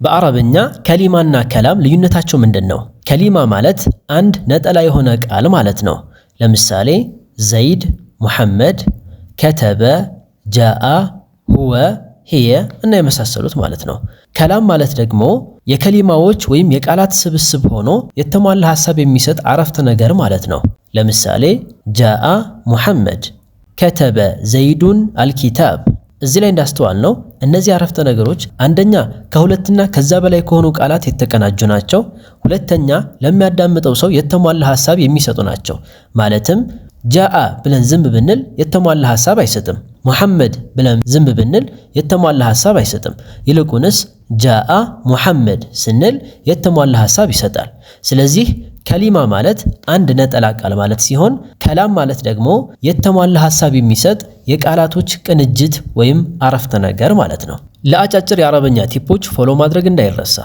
በአረብኛ ከሊማና ከላም ልዩነታቸው ምንድን ነው? ከሊማ ማለት አንድ ነጠላ የሆነ ቃል ማለት ነው። ለምሳሌ ዘይድ፣ ሙሐመድ፣ ከተበ፣ ጃአ፣ ሁወ፣ ሂየ እና የመሳሰሉት ማለት ነው። ከላም ማለት ደግሞ የከሊማዎች ወይም የቃላት ስብስብ ሆኖ የተሟላ ሐሳብ የሚሰጥ አረፍተ ነገር ማለት ነው። ለምሳሌ ጃአ ሙሐመድ፣ ከተበ ዘይዱን አልኪታብ። እዚህ ላይ እንዳስተዋል ነው እነዚህ አረፍተ ነገሮች አንደኛ ከሁለትና ከዛ በላይ ከሆኑ ቃላት የተቀናጁ ናቸው። ሁለተኛ ለሚያዳምጠው ሰው የተሟላ ሐሳብ የሚሰጡ ናቸው። ማለትም ጃአ ብለን ዝም ብንል የተሟላ ሐሳብ አይሰጥም። ሙሐመድ ብለን ዝም ብንል የተሟላ ሐሳብ አይሰጥም። ይልቁንስ ጃአ ሙሐመድ ስንል የተሟላ ሐሳብ ይሰጣል። ስለዚህ ከሊማ ማለት አንድ ነጠላ ቃል ማለት ሲሆን ከላም ማለት ደግሞ የተሟላ ሐሳብ የሚሰጥ የቃላቶች ቅንጅት ወይም አረፍተ ነገር ማለት ነው። ለአጫጭር የአረበኛ tip ኦች follow ማድረግ እንዳይረሳ።